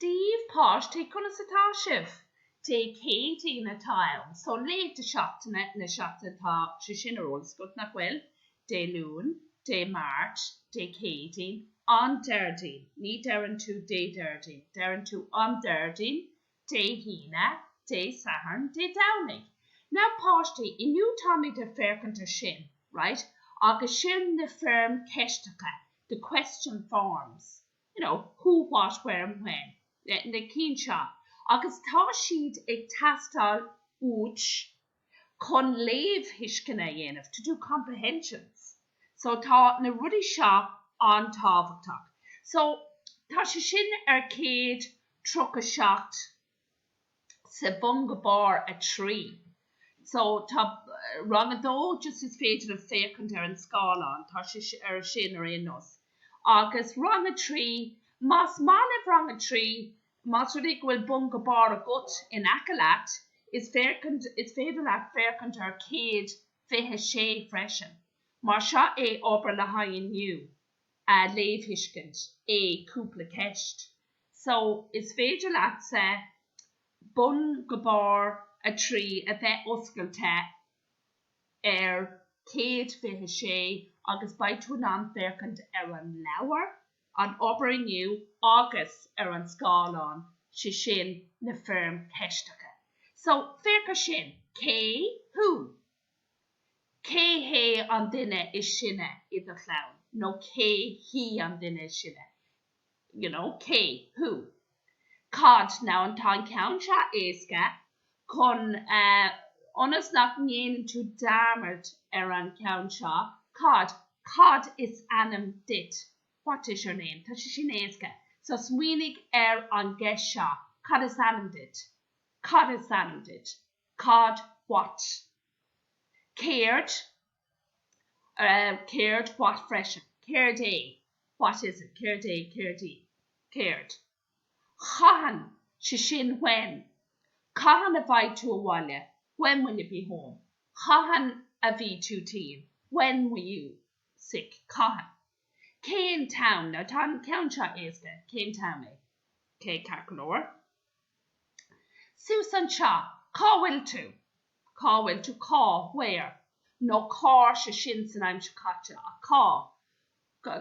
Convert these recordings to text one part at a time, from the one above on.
Daoibh páistí, conas atá sibh? Dé Céadaoin atá ann, so laethanta seachtaine na seachtaine tá sé sin ar eolas agat, nach bhfuil? Dé Luain, Dé Máirt, Dé Céadaoin, an Déardaoin, ní deireann tú Dé Déardaoin, deireann tú an Déardaoin, Dé hAoine, Dé Sathairn, Dé Domhnaigh. Now páistí, inniu táimid ag féachaint ar sin, right? Agus sin na foirm ceisteacha, the question forms. you know, who, what, where and when, na cinn seo, agus tá siad ag teastáil uait chun léamhthuisceana a dhéanamh, to do comprehensions. So tá na rudaí seo an-tábhachtach. So tá sé sin ar 137 sa bun go barr 3. So tá rang a dó just is féidir libh féachaint ar an scáileán, tá sé ar sin ar aon nós. Agus rang a 3, más maith libh rang a 3, más rud é go bhfuil bun go barr agat in aice leat, is féachaint, is féidir leat féachaint ar 126 freisin. Mar seo é obair le haghaidh inniu, a léamhthuiscint, é cúpla ceist. So, is féidir leatsa bun go barr 3 a bheith oscailte ar 126 agus beidh tú in ann féachaint ar an leabhar, an obair inniu agus ar an scáileán, sé sin na foirm ceisteacha. So, féach ar sin, cé, who? Cé hé an duine is sine i do chlann? Nó cé hí an duine is sine? You know, cé, who? Cad, now an tá an ceann seo éasca chun eh ionas nach ndéanann tú dearmad ar an cheann seo, cad, cad is ainm duit? What is your name? Tá sé sin éasca. So smaoinigh ar an gceist seo, cad is ainm duit? Cad is ainm duit? Cad, what? Céard, eh céard, what freisin. Céard é? What is it? Céard é? Céard í? Céard? Cathain, sé sin when. Cathain a bheidh tú abhaile? When will you be home? Cathain a bhí tú tinn? When were you sick? Cathain? Cén t-am? Now tá an ceann seo éasca. Cén t-am é? Ok, ceart go leor. Suas anseo, cá bhfuil tú? Cá bhfuil tú? Cá, where? Nó cár, sé sin san aimsir chaite, ach cá?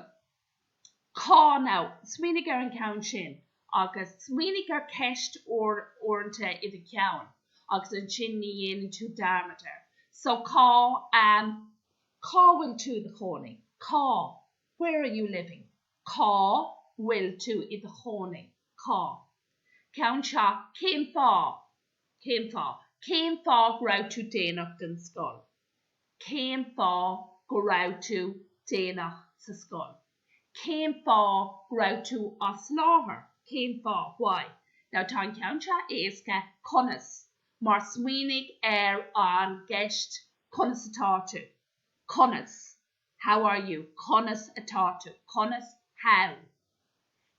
Cá now, smaoinigh ar an cheann sin agus smaoinigh ar ceist uaireanta i do cheann agus ansin ní dhéanann tú dearmad air. So cá, um, cá bhfuil tú i do chónaí? Cá, where are you living? Cá bhfuil tú i do chónaí? Cá. Ceann seo, cén fáth? Cén fáth? Cén fáth go raibh tú déanach don scoil? Cén fáth go raibh tú déanach sa scoil? Cén fáth go raibh tú as láthair? Cén fáth? Why? Now tá an ceann seo éasca, conas? Mar smaoinigh ar an gceist conas atá tú? Conas? How are you? Conas atá tú? Conas? How?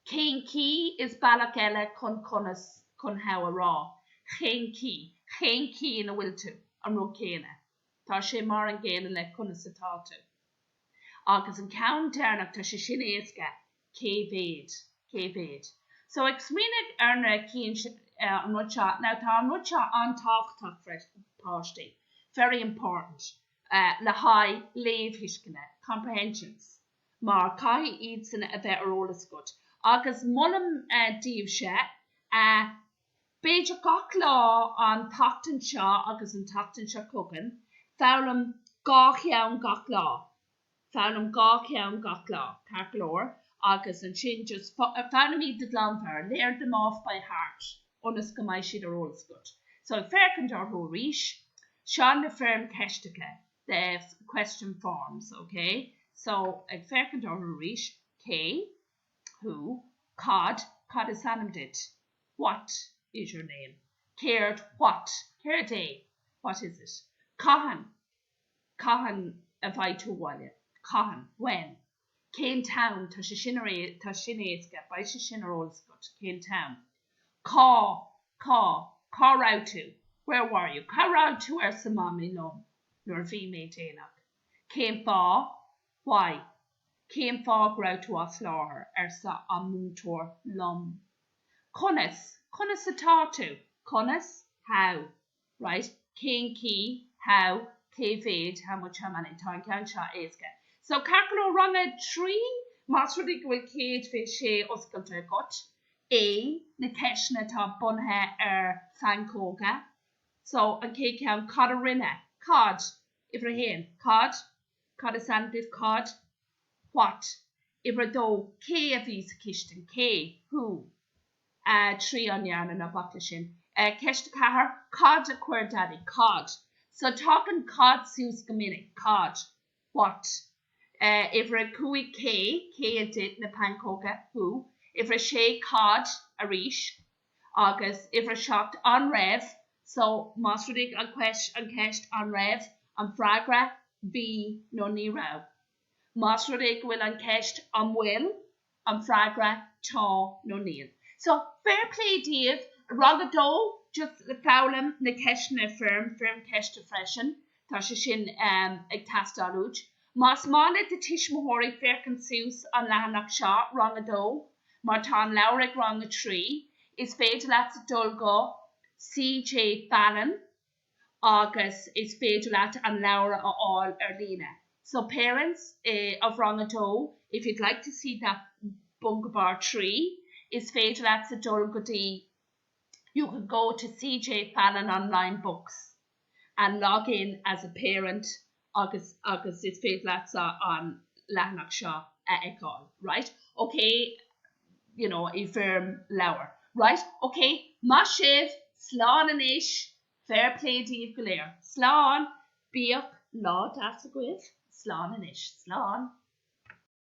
Cén chaoi is bealach eile chun conas, chun how a rá. Cén chaoi? Cén chaoi ina bhfuil tú? An rud céanna. Tá sé mar an gcéanna le conas atá tú. Agus an ceann deireanach, tá sé sin éasca, cé mhéad? Cé mhéad? So ag smaoineamh ar na cinn, an rud seo, now tá an rud seo an-tábhachtach freisin, páistí, very important, le haghaidh léamhthuisceana, comprehensions. mar caithfidh iadsan a bheith ar eolas agat. Agus molaim daoibhse, b'fhéidir gach lá an tseachtain seo agus an tseachtain seo chugainn, foghlaim dhá cheann gach lá. Foghlaim dhá cheann gach lá, ceart go leor, agus ansin just foghlaim iad de ghlanmheabhair, learn them off by heart, ionas go mbeidh siad ar eolas agat. So ag féachaint orthu arís, seo na foirm ceisteacha. the question forms, ok? So, ag féachaint orthu arís, cé, who, cad, cad is ainm duit? What is your name? Céard, what, céard é? What is it? Cathain, cathain a bheidh tú abhaile? Cathain, when? Cén t-am, tá sé sin ar, tá sin éasca, beidh sé sin ar eolas agat, cén t-am? Cá, cá, cá raibh tú? Where were you? Cá raibh tú arsa Mamaí liom nuair a bhí mé déanach. Cén fáth? Why? Cén fáth go raibh tú as láthair? arsa an múinteoir liom. Conas? Conas atá tú? Conas? How? Right? Cén chaoi? How? Cé mhéad? How much? How many? Tá an ceann seo éasca. So, ceart go leor, rang a 3, más rud é go bhfuil 126 oscailte agat, A, na ceisteanna atá bunaithe ar phancóga. So, an chéad cheann, cad a rinne? Cad? Uimhir a haon, cad? Cad is ainm duit? Cad? What? Uimhir a dó, cé a bhí sa chistin? Cé? Who? 3 an ndearna ná bac leis sin. Ceist 4, Cad a chuir Daidí? Cad? So tagann cad suas go minic. Cad? What? Uimhir 5, cé? Cé a d'ith na pancóga? Who? Uimhir 6, cad? Arís. Agus uimhir 7, an raibh? So más rud é an cheist an raibh? An freagra, bhí nó ní raibh. Más rud é go bhfuil an cheist an bhfuil? An freagra, tá nó níl. So, fair play daoibh. Rang a dó, just foghlaim na ceisteanna foirm, foirm ceiste freisin. Tá sé sin ag teastáil uait. Más maith le do tuismitheoirí féachaint suas an leathanach seo, rang a dó, mar tá an leabhar ag rang a 3, is féidir leatsa dul go CJ Fallon. agus is féidir leat an leabhar a fháil ar líne. So parents of Rang a dó, if you'd like to see that Bun go Barr 3, is féidir leatsa dul go dtí you can go to CJ Fallon Online Books and log in as a parent agus agus is féidir leatsa an leathanach seo a fheiceáil. Right? Ok, you know, i bhfoirm leabhair. Right? Ok, maith sibh, slán anois, fair play daoibh go léir. Slán! Bíodh lá deas agaibh, slán anois, slán!